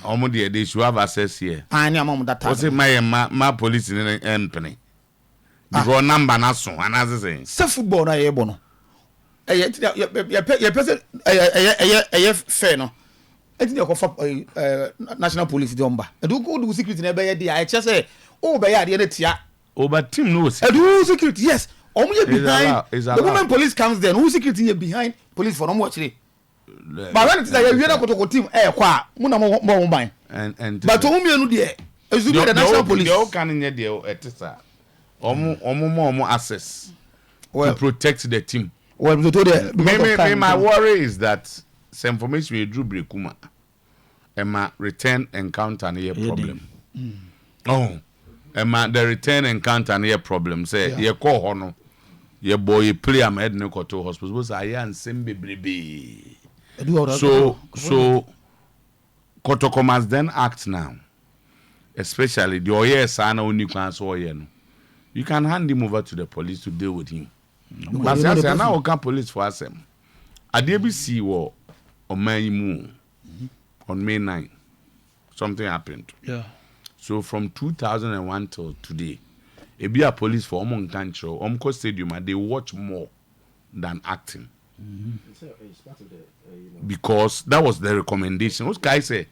Ɔmo deɛ, they should have access here. Ah, ne ama ɔmo data. Wɔsi ma yɛ ma police ne mpene because number na so anaasɛ sɛ. Sɛ football no a yɛbɔ no, ɛyɛ nti yɛpɛ sɛ ɛyɛ fair no, ɛnti na yɛkɔfa ɛɛ national police de ɔmo ba. Ɛdi wo de security na ɛbɛyɛ de a, ɛkyɛ sɛ o bɛyɛ adeɛ no tia. Oba team no wɔ security. Ɛdi wo security, yes, ɔmo yɛ behind. The moment police comes there, wo security yɛ behind police for na ɔmo wɔ akyire. But when it is like yɛwie na Kotoko team ɛɛkɔ a, mo na mo bɔ mo ban, but ɔmo mmienu deɛ, esu bi the national police. Deɛ ɔka no nyɛ deɛ ɛte saa. Ɔmo ma ɔmo access to protect the team. Well, to the because of time. Me, my worry is that sɛ information yɛ duru Berekum a, ɛma return encounter no yɛ problem. Oh, ɛma the return encounter no yɛ problem sɛ yɛkɔɔ hɔ no, yɛbɔ yɛ play ama yɛde no kɔto hospital sɛ ayɛ ansɛm bebrebee. So Kotoko must then act now, especially deɛ ɔyɛɛ saa na ɔnni kwan sɛ ɔyɛ no. You can hand him over to the police to deal with him. But sɛ asɛ na ɔka police for asɛm, adeɛ bi sii wɔ ɔman yi mu on May 9, something happened. So from 2001 till today, ebi a police for ɔmo nka nkyerɛw, ɔmo kɔ stadium a, they watch more than acting because that was the recommendation. O kae sɛ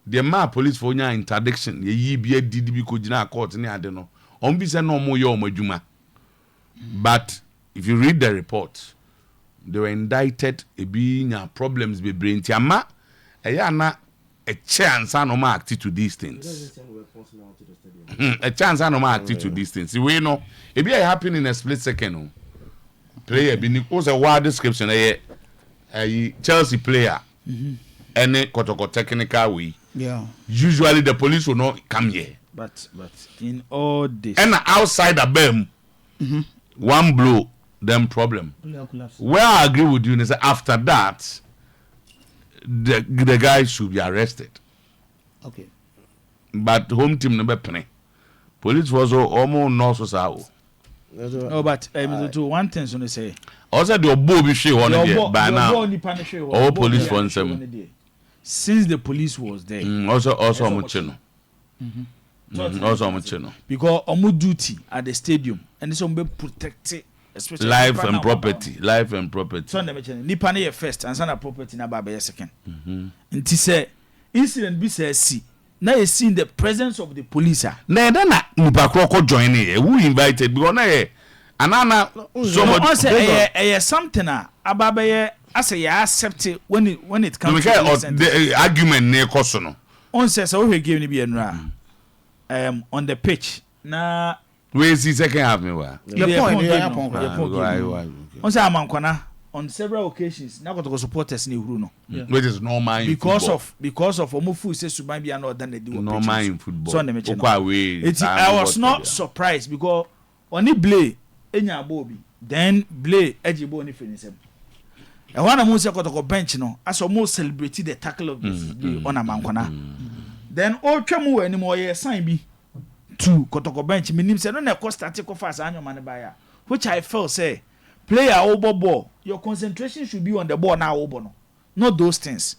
deɛ maa police for nya interdiction, yɛyi bi adidi bi kɔ gyina court ne ade no, ɔmo bi sɛ na ɔmo yɛ ɔmo adwuma. But if you read the report, they were indicted, ebi nya problems bebree, nti ama ɛyɛ ana ɛkyɛ ansa na ɔmo act to these things. Ɛkyɛ ansa na ɔmo act to these things. Wei no, ebi a happen in a split second o. Player bi ni o sɛ waa description ɛyɛ ɛyi Chelsea player ɛne Kɔtɔkɔ technical wei. Usually the police will not come here. But in all this. Ɛna outside abɛn mu, one blow, then problem. Where I agree with you is after that, the guy should be arrested. But home team no bɛ pene, police force ɔmo nɔɔso saa o. No, but to one thing so no say. Ɔsɛ deɛ ɔbɔ obi hwee hɔ no deɛ, by now ɔwɔ police for nsɛm. Since the police was there. Ɔsɛ ɔmo kye no, ɔsɛ ɔmo kye no. Because ɔmo duty at the stadium ɛne sɛ ɔmo bɛ protect, especially life and property, life and property. So ndɛmɛ kyɛn nipa ne yɛ first ansa na property na ba abɛyɛ second. Nti sɛ incident bi sɛ si na yɛ see in the presence of the police a. Na ɛdɛ na nipa korɔ kɔ join ne yɛ, who invited? Because na yɛ anana somebody. No, ɔsɛ ɛyɛ something a aba abɛyɛ asɛ yɛ accept when it comes to the argument ne kɔ so no. Ɔn sɛ wohwɛ game ni bi yɛ nura on the pitch na. Wey si second half mi wa. Yɛ pɔn yɛ pɔn. Yɛ pɔn game. Ɔn sɛ Amankwana on several occasions na Kɔtɔkɔ supporters ne ehuru no. Which is normal in because football. Because of ɔmo fu sɛ suban bi a na ɔda n'adi wɔ pitch. Normal in football. So ɔna mekyɛ no. Okɔ away. Eti I was not surprised because ɔne Blay enya ball bi, then Blay ɛgye ball ne firi ne nsam. Ɛhɔ na mo sɛ Kɔtɔkɔ bench no asɛ ɔmo celebrate the tackle of this Blay ɔna Amankwana, then ɔretwa mu wɔ anim, ɔyɛ sign bi to Kɔtɔkɔ bench. Minim sɛ no na ɛkɔ start kɔfa saa anyɔma no baeɛ a, which I felt say player a ɔbɔ ball, your concentration should be on the ball na ɔbɔ no, not those things.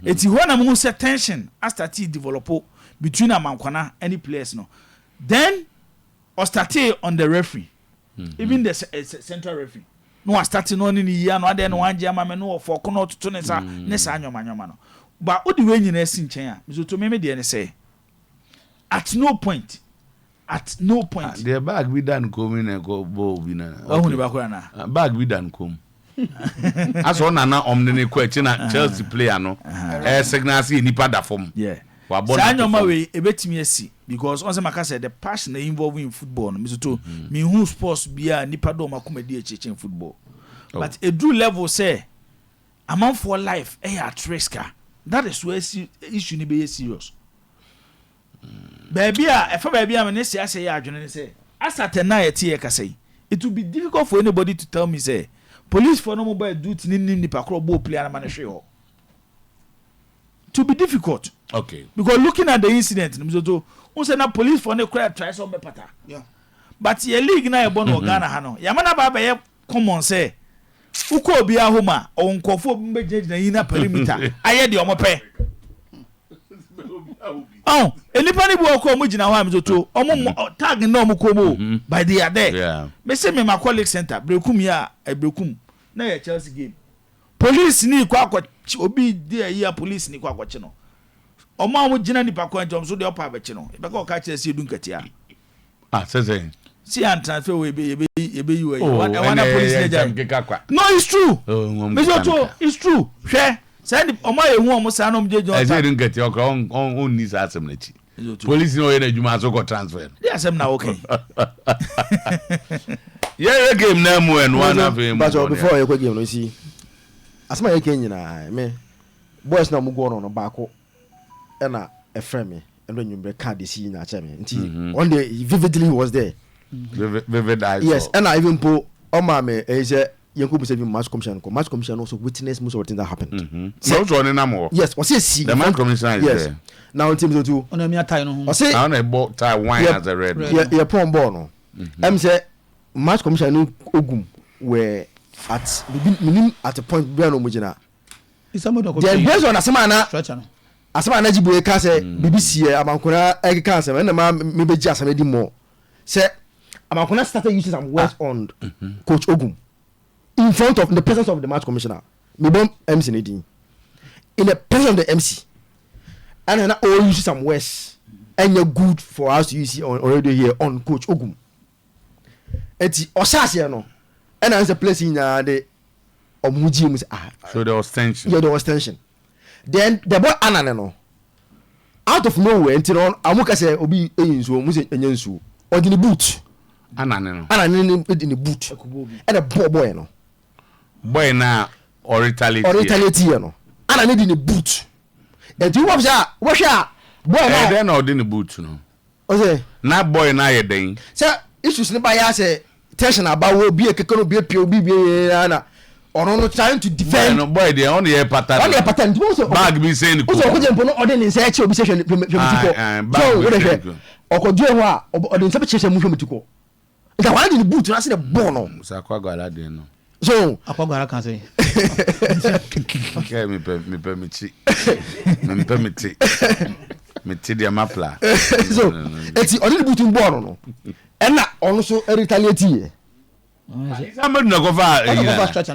Eti hɔ na mo sɛ tension a start develop between Amankwana and players no, then ɔstart on the referee, even the central referee no wa start no ɔne ne yia no adeɛ no wangye ama me no, ɔfɔ ko no ɔtoto ne nsa ne saa nyɔma nyɔma no. But o de wei nyinaa si nkyɛn a, nso mímí deɛ ne sɛ at no point, at no point. Ah, deɛ bag bi da ne kɔn mu na ɛkɔ bɔ obi na. Ɔhu ne ba kora na. Ah, bag bi da ne kɔn mu asɛ ɔnana ɔm de ne kɔ akyi na Chelsea player no ɛyɛ signal sɛ nipa da fam. Wabɔ saa nneɛma wei ebetumi asi because ɔn sɛ maka sɛ the passion na involve in football no, miso to mihu sports bi a nipa dɔw ma kɔma di akyirikyiri in football. Oh. But eduru level sɛ amanfoɔ life ɛyɛ at risk a, that is where issue ni bɛyɛ serious. Baabi a ɛfa baabi a me ne siase yɛ adwene ne sɛ asatɛ na yɛte yɛ kasa yi, it will be difficult for anybody to tell me say police for no mobile duty ne nim nipa korɔ bɔɔ player na ma ne hwee hɔ to be difficult. Because looking at the incident no so n sɛ na police for ne kora try sɛ ɔmbɛ pata. But yɛ league na yɛbɔ no wɔ Ghana ha no, yɛama no aba abɛyɛ common sɛ wokɔ obiara home a, ɔwɔ nkɔfoɔ bi bɛgyinagyina yi na perimeter ayɛ deɛ ɔmo pɛ. Ɔn, nnipa no bi wɔ hɔ koraa ɔmo gyina hɔ a mesoto ɔmo mmɔ tag nna ɔmo kɔn mu o, but they are there. Mese me makɔ Lake Centre, Berekum yi a, Berekum, na ɛyɛ Chelsea game. Police ni kɔ akɔkye obi di ayi a police ni kɔ akɔkye no. Ɔmo a ɔmo gyina nipa kwan nti ɔmo so deɛ ɔpa abɛkye no. Yɛbɛka ɔka kyerɛ sɛ edu nkatia. Ah, sɛ sɛn? Si an transfer wei ebe ebe ebe yi wɔ yi. Oh, Ɛwɔ na police ne gya. No, it's true. Oh, ngom Mr. Oto, it's true. Hwɛ, saa ni ɔmo ayɛ hu ɔmo saa na ɔmo gye gyina ɔta. Ɛsɛ edu nkatia ɔkora ɔn ɔn ni saa asɛm n'akyi. Police ni ɔyɛ n'adwuma so kɔ transfer no. Di asɛm na ɔkɛ. Yɛyɛ game na mu ɛno ana afei mu. But before yɛkɔ game no si asɛm a yɛka nyinaa me boys na ɔmo gu ɔno no baako ɛna ɛfrɛ me ɛno anwummerɛ kaa de si nyinaa kyerɛ me nti ɔno deɛ vividly he was there. Vivid eyes. Yes ɛna even mpo ɔmaa me ɛyi sɛ yɛn kɔ bisa even mass commissioner kɔ mass commissioner also witness most of the things that happened. Sɛ ɔsɔ ɔne nam hɔ. Yes ɔsɛ esi. The mass commissioner is yes. there. Na ɔnti mi sɛ otu. Ɔna mi atae no ho. Ɔsɛ. Na ɔna ɛbɔ tie wine as a red. Yɛ yɛ pɔn bɔɔl no. Ɛm sɛ match commissioner no ogum were at bibi minim at a point bi a na ɔmo gyina. Then based on asɛm a na asɛm a na Jiboye ka sɛ biribi si yɛ Amankona ɛkeka asɛm ɛna ma mebɛgye asɛm adi mmɔ sɛ Amankona started using some words ah. on mm-hmm. Coach Ogum in front of in the presence of the match commissioner mebɔ MC ne din in the presence of the MC ɛna na all use some words ɛnyɛ good for us to use on, on radio here on Coach Ogum eti ɔhyɛ aseɛ no ɛna n sɛ place nyinaa de ɔmo ho gyee mu sɛ ah. So there was tension. Yeah, there was tension. Then the boy Anane no out of nowhere nti no ɔmo ka sɛ obi eyi nsuo ɔmo sɛ ɛnyɛ nsuo ɔde ne boot. Anane no. Anane no de ne boot ɛna bɔɔ boy no. Boy na ɔretaliate yɛ. Ɔretaliate yɛ no Anane de ne boot nti wɔhwɛ a wɔhwɛ a boy na. Ɛyɛ dɛn na ɔde ne boot no. Ɔsɛ. Na boy no ayɛ dɛn? Sɛ issues no ba yɛ asɛ tension aba wɔ obi ekeke no obi epia obi bi yɛ na ɔno no trying to defend. Boy no boy deɛ ɔno yɛ pata no. Ɔno yɛ pata no nti wɔn sɛ. Bag bi sɛn ne kɔn. Ɔsɛ ɔkɔgye mpo no ɔde ne nsa ɛkyɛ obi sɛ hwɛ hwɛ mi ti kɔ. So wo de hwɛ ɔkɔdua hɔ a ɔde nsa bɛkyerɛ sɛ mu hwɛ mi ti kɔ. Nti akwadaa de ne boot no ase na bɔɔ no. Sɛ akwaguara deɛ no. So. Akwaguara ka sɛ. Kɛ mepɛ mepɛ me kyi mempɛ me ti me ti deɛ mapla. So eti ɔde ne boot no bɔɔ no no ɛna ɔno so retaliate yɛ. Isa madu na kɔfa ɛyi na structure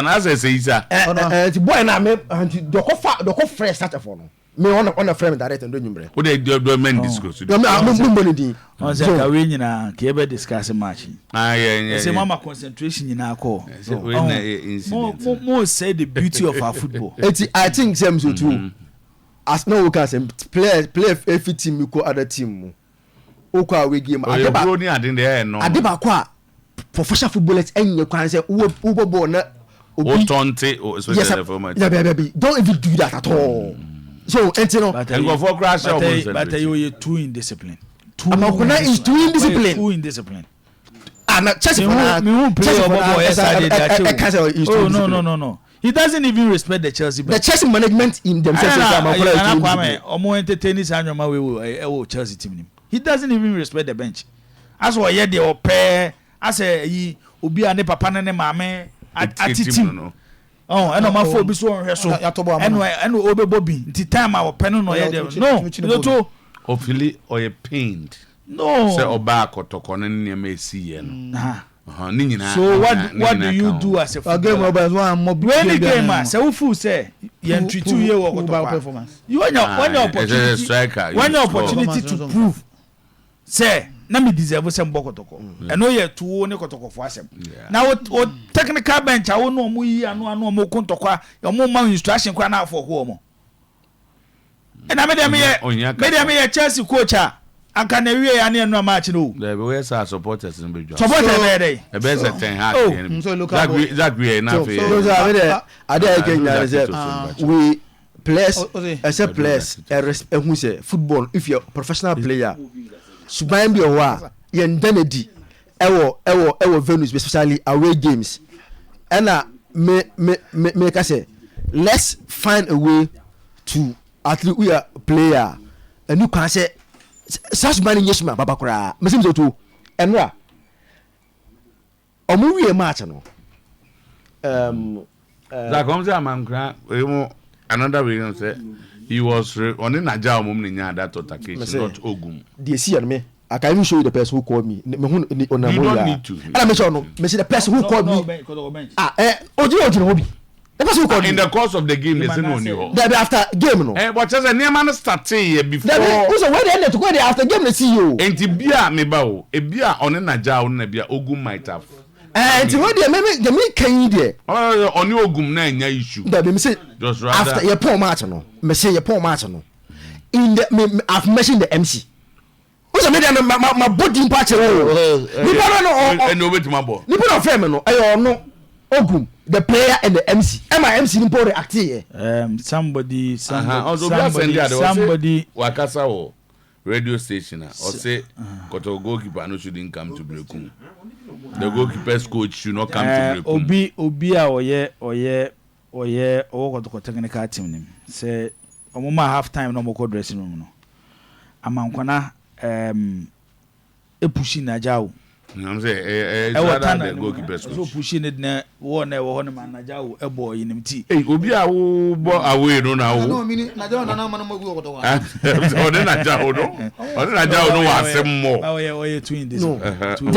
na asɛ sɛ isa. Ɛti boy na me nti dɔkɔfa dɔkɔ frɛ structure fɔ no. Me ɔna ɔna frɛ me direct ndo nwumrɛ. O de dɔ dɔ mɛn discuss. Dɔ mi mi mbɔ ne din. Ɔn sɛ nka wei nyinaa nka yɛbɛ discuss match yi. Ah yɛ yɛ. Ɛsɛ mo ama concentration nyinaa kɔ. Ɛsɛ wei na yɛ incident. Mo mo sɛ the beauty of our football. Eti I think sɛ mi so tu as na o ka sɛ player player efi team mi kɔ other team mu. Wokɔ away game a, ade ba ade baako a professional footballers ɛnyɛ kwan sɛ wobɔ wobɔ bɔɔl na obi wotɔnte yes dabi dabi don't even do that at all so ɛnti no. Nkurɔfoɔ koraa hyɛ ɔmo nsɛm. But ɛyɛ oyɛ too indiscipline. Amankona is too indiscipline. Too indiscipline. Ah na Chelsea fo na Chelsea fo na ɛka sɛ is too indiscipline. Oh no no no no he doesn't even respect the Chelsea bench. The Chelsea management in themselves say Amankona is too indiscipline. Ɔmo entertain saa nneɛma wei wɔ ɛwɔ Chelsea team nim. He doesn't even respect the bench. Asɛ ɔyɛ deɛ ɔpɛ asɛ ɛyi obi a ne papa ne ne maame ate team. Ɔn ɛna ɔmo afɔ obi so ɔnhwɛ so ɛna ɛna ɔbɛbɔ bi nti time a ɔpɛ no na ɔyɛ deɛ no ndoto. Ɔfili ɔyɛ pained. No. Sɛ ɔbaa kɔtɔkɔ no ne nneɛma esi yɛ no. Ne nyinaa So what what do you do as a footballer? Wei ne game a sɛ wo feel sɛ yɛn treat you yie wɔ kɔtɔkɔ a you wanya wanya opportunity wanya opportunity to prove sɛ na me deserve sɛ mbɔ kɔtɔkɔ ɛno yɛ tuo ne kɔtɔkɔfo asɛm na wo wo technical bench a wo ne ɔmo yi ano ano ɔmo ko ntɔkwa ɔmo ma instruction koraa na afɔ ko ɔmo. Ɛna me deɛ meyɛ me deɛ meyɛ Chelsea coach a anka na ewie ya ne ɛnura match no o. Dɛbi woyɛ sɛ supporters no bɛ dwa. Supporters bɛyɛ dɛ. Ɛbɛyɛ sɛ Ten Hag deɛ no bi. Zach Zach wiɛ na afei. So so ame deɛ ade a yɛka nyinaa ne sɛ we players ɛsɛ players ɛhu sɛ football if you're professional player suban bi wɔ hɔ a yɛn da n'adi ɛwɔ ɛwɔ ɛwɔ venues especially away games ɛna me me me me ka sɛ let's find a way to at least woyɛ player a ɛni kwan sɛ saa suban no nyɛ suban papa koraa mesi mi sɛ otuo ɛnora ɔmo wie match no um, uh, Zach, ɔmo sɛ amankora wei mo another way no sɛ. He was re ɔne Najah ɔmom na nyaa that altercation not Ogum. Deɛ esi yɛ no me I can even show you the person who called me me hu ni ɔnam You hɔ don't yi need to. ɛna me kyerɛ no me se the person who called me ah eh ogyina ogyina hɔ bi the person who called In me the course of the game they say na ɔni hɔ. dabi after game no Eh but kyerɛ sɛ nneɛma no startee yɛ before. dabi wosɛ wei deɛ ɛna ɛtokɔ deɛ after game na esi yɛ o. Nti bi a me ba o ebi a ɔne Najah ɔne na bi a Ogum might have. Ɛɛ nti wei deɛ me me deɛ me ka yi deɛ. Ɔne Ogum na nya issue. Dabi me se Just rather. after yɛ pɔn match no me se yɛ pɔn match no in the me me I've mentioned the MC. O sɛ me deɛ ma ma ma bɔ di mpa kyerɛ o. Nipa no no ɔ ɔ. Ɛnna obetuma bɔ. Nipa na ɔfrɛ mi no ɛyɛ ɔno Ogum the player and the MC ɛma MC ni mpo react yɛ. Somebody somebody somebody somebody. Wakasa wɔ radio station a ɔse Kɔtɔkɔ goalkeeper no shouldn't come to Berekum the goalkeeper's coach should not come to Berekum. Obi obi a ɔyɛ ɔyɛ ɔyɛ ɔwɔ Kɔtɔkɔ technical team no mu sɛ ɔmo maa half time na ɔmo kɔ dressing room no Amankwana um, epushi Najao. Nam sɛ ɛyɛ ɛyɛ Ɛwɔ rather tunnel the no mu no goalkeeper's ɔsɛ coach. opushi ne na wɔɔ na ɛwɔ hɔ no ma Najao ɛbɔɔ yi nim ti. Ei obi a wo bɔ away no na wo. Ɔne Najao no ɔne Najao no wɔ asɛm mɔ. Ɔyɛ ɔyɛ twin this. No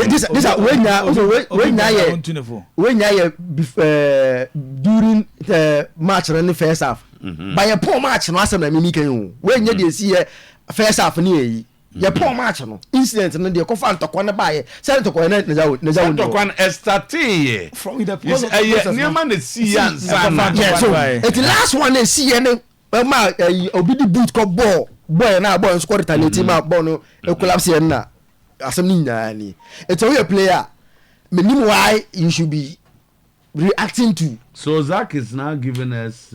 this this wei nya wei wei nya yɛ wei nya yɛ ɛɛ during ɛɛ match no ne first half. Ba yɛ pɔn match no asɛm na mi mi kan o wei nya deɛ esi yɛ first half ne yɛ yi. Yɛ pɔn match no incident no deɛ kɔfa ntɔkwa no baayɛ sɛ ntɔkwa no na gya na gya wo ntɔkwa no ɛstartee yɛ ɛyɛ nneɛma na esi yɛ ansa na yeah so eti last one na esi yɛ ne ɛma ɛyi obi di boot kɔ bɔɔl bɔɔl na bɔɔl nso kɔ retaliate ma bɔɔl no collapse yɛ na asɛm no nyinaa ni eti oyɛ player menim why you should be reacting to. So Zach is now giving us.